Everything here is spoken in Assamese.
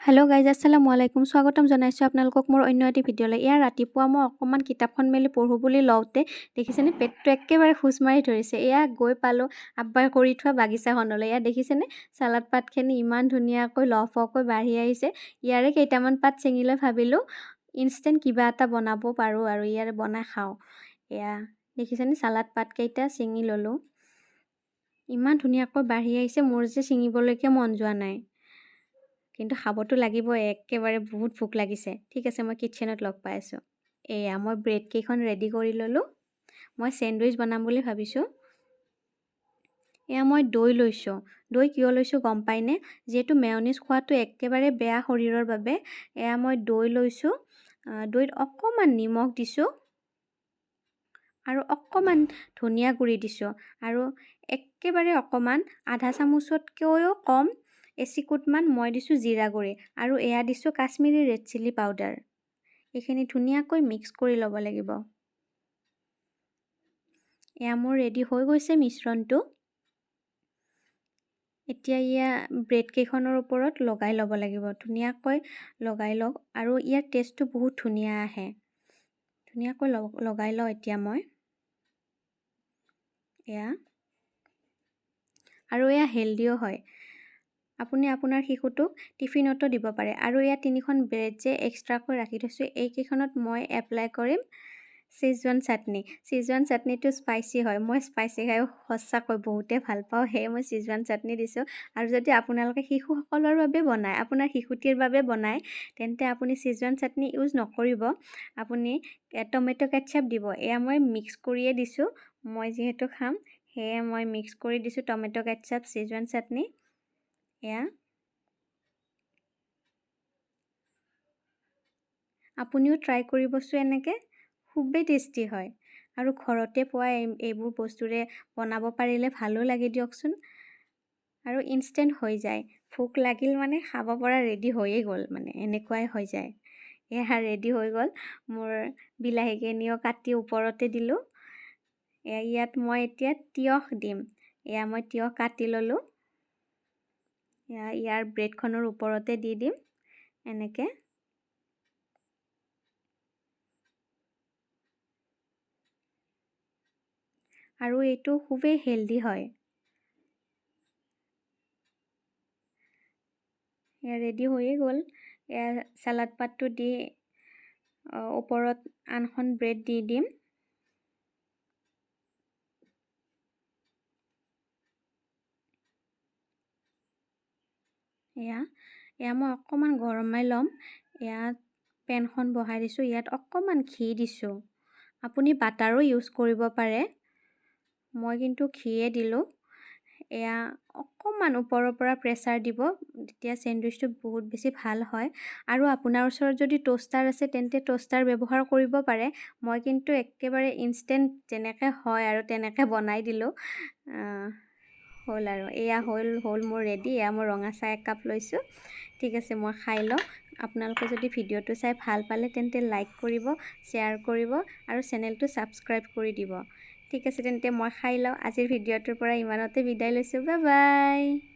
হেল্ল' গাইজ, আসসালামু আলাইকুম। স্বাগতম জনাইছোঁ আপোনালোকক মোৰ অন্য এটি ভিডিঅ'লৈ। ইয়াৰ ৰাতিপুৱা মই অকণমান কিতাপখন মেলি পঢ়োঁ বুলি লওঁতে দেখিছেনে, পেটটো একেবাৰে খোচ মাৰি ধৰিছে। এয়া গৈ পালোঁ আব্বাই কৰি থোৱা বাগিচাখনলৈ। এয়া দেখিছেনে, চালাড পাতখিনি ইমান ধুনীয়াকৈ লহপহকৈ বাঢ়ি আহিছে। ইয়াৰে কেইটামান পাত ছিঙি লৈ ভাবিলোঁ ইনষ্টেণ্ট কিবা এটা বনাব পাৰোঁ আৰু ইয়াৰে বনাই খাওঁ। এয়া দেখিছেনে, চালাড পাতকেইটা ছিঙি ল'লোঁ। ইমান ধুনীয়াকৈ বাঢ়ি আহিছে, মোৰ যে ছিঙিবলৈকে মন যোৱা নাই, কিন্তু খাবতো লাগিবই, একেবাৰে বহুত ভোক লাগিছে। ঠিক আছে, মই কিটচেনত লগ পাই আছোঁ। এয়া মই ব্ৰেড কেইখন ৰেডি কৰি ল'লোঁ। মই চেণ্ডউইচ বনাম বুলি ভাবিছোঁ। এয়া মই দৈ লৈছোঁ। দৈ কিয় লৈছোঁ গম পাইনে? যিহেতু মেয়নিজ খোৱাটো একেবাৰে বেয়া শৰীৰৰ বাবে। এয়া মই দৈ লৈছোঁ। দৈত অকণমান নিমখ দিছোঁ আৰু অকণমান ধনিয়া গুড়ি দিছোঁ আৰু একেবাৰে অকণমান, আধা চামুচতকৈও কম, এচিকুটমান মই দিছোঁ জিৰা গুড়ি আৰু এয়া দিছোঁ কাশ্মীৰী ৰেড চিলি পাউডাৰ। এইখিনি ধুনীয়াকৈ মিক্স কৰি ল'ব লাগিব। এয়া মোৰ ৰেডি হৈ গৈছে মিশ্ৰণটো। এতিয়া এয়া ব্ৰেড কেইখনৰ ওপৰত লগাই ল'ব লাগিব। ধুনীয়াকৈ লগাই লওক আৰু ইয়াৰ টেষ্টটো বহুত ধুনীয়া আহে। ধুনীয়াকৈ লগাই লওঁ এতিয়া মই। এয়া আৰু এয়া হেল্ডিও হয়। আপুনি আপোনাৰ শিশুটোক টিফিনতো দিব পাৰে। আৰু এয়া তিনিখন ব্ৰেড যে এক্সট্ৰাকৈ ৰাখি থৈছোঁ, এইকেইখনত মই এপ্লাই কৰিম চিজৱান চাটনি। চিজৱান চাটনিটো স্পাইচি হয়। মই স্পাইচি খাই সঁচাকৈ বহুতেই ভাল পাওঁ, সেয়ে মই চিজৱান চাটনি দিছোঁ। আৰু যদি আপোনালোকে শিশুসকলৰ বাবে বনায়, আপোনাৰ শিশুটিৰ বাবে বনায়, তেন্তে আপুনি চিজৱান চাটনি ইউজ নকৰিব, আপুনি টমেট' কেটচাপ দিব। এয়া মই মিক্স কৰিয়ে দিছোঁ, মই যিহেতু খাম সেয়ে মই মিক্স কৰি দিছোঁ টমেট' কেটচাপ, চিজৱান চাটনি। এয়া আপুনিও ট্ৰাই কৰিবচোন এনেকৈ, খুবেই টেষ্টি হয়। আৰু ঘৰতে পোৱা এইবোৰ বস্তুৰে বনাব পাৰিলে ভালো লাগে দিয়কচোন। আৰু ইনষ্টেণ্ট হৈ যায়। ভোক লাগিল মানে খাব পৰা ৰেডি হৈয়ে গ'ল, মানে এনেকুৱাই হৈ যায়। এয়া ৰেডি হৈ গ'ল মোৰ। বিলাহীখিনিও কাটি ওপৰতে দিলোঁ। এয়া ইয়াত মই এতিয়া তিয়ঁহ দিম। এয়া মই তিয়ঁহ কাটি ল'লোঁ। এয়া ইয়াৰ ব্ৰেডখনৰ ওপৰতে দি দিম এনেকৈ। আৰু এইটো খুবেই হেল্ডি হয়। এয়া ৰেডি হৈয়ে গ'ল। এয়া চালাড পাতটো দি ওপৰত আনখন ব্ৰেড দি দিম। এয়া মই অকণমান গৰমাই ল'ম। ইয়াত পেনখন বহাই দিছোঁ, ইয়াত অকণমান ঘি দিছোঁ। আপুনি বাটাৰো ইউজ কৰিব পাৰে, মই কিন্তু ঘিয়ে দিলোঁ। এয়া অকণমান ওপৰৰ পৰা প্ৰেছাৰ দিব, তেতিয়া চেণ্ডউইচটো বহুত বেছি ভাল হয়। আৰু আপোনাৰ ওচৰত যদি ট'ষ্টাৰ আছে, তেন্তে ট'ষ্টাৰ ব্যৱহাৰ কৰিব পাৰে। মই কিন্তু একেবাৰে ইনষ্টেণ্ট যেনেকৈ হয় আৰু তেনেকৈ বনাই দিলোঁ। হ'ল আৰু এয়া হ'ল মোৰ ৰেডি। এয়া মই ৰঙা চাহ একাপ লৈছোঁ। ঠিক আছে, মই খাই লওঁ। আপোনালোকে যদি ভিডিঅ'টো চাই ভাল পালে, তেন্তে লাইক কৰিব, শ্বেয়াৰ কৰিব আৰু চেনেলটো ছাবস্ক্ৰাইব কৰি দিব। ঠিক আছে, তেন্তে মই খাই লওঁ। আজিৰ ভিডিঅ'টোৰ পৰা ইমানতে বিদায় লৈছোঁ। Bye bye.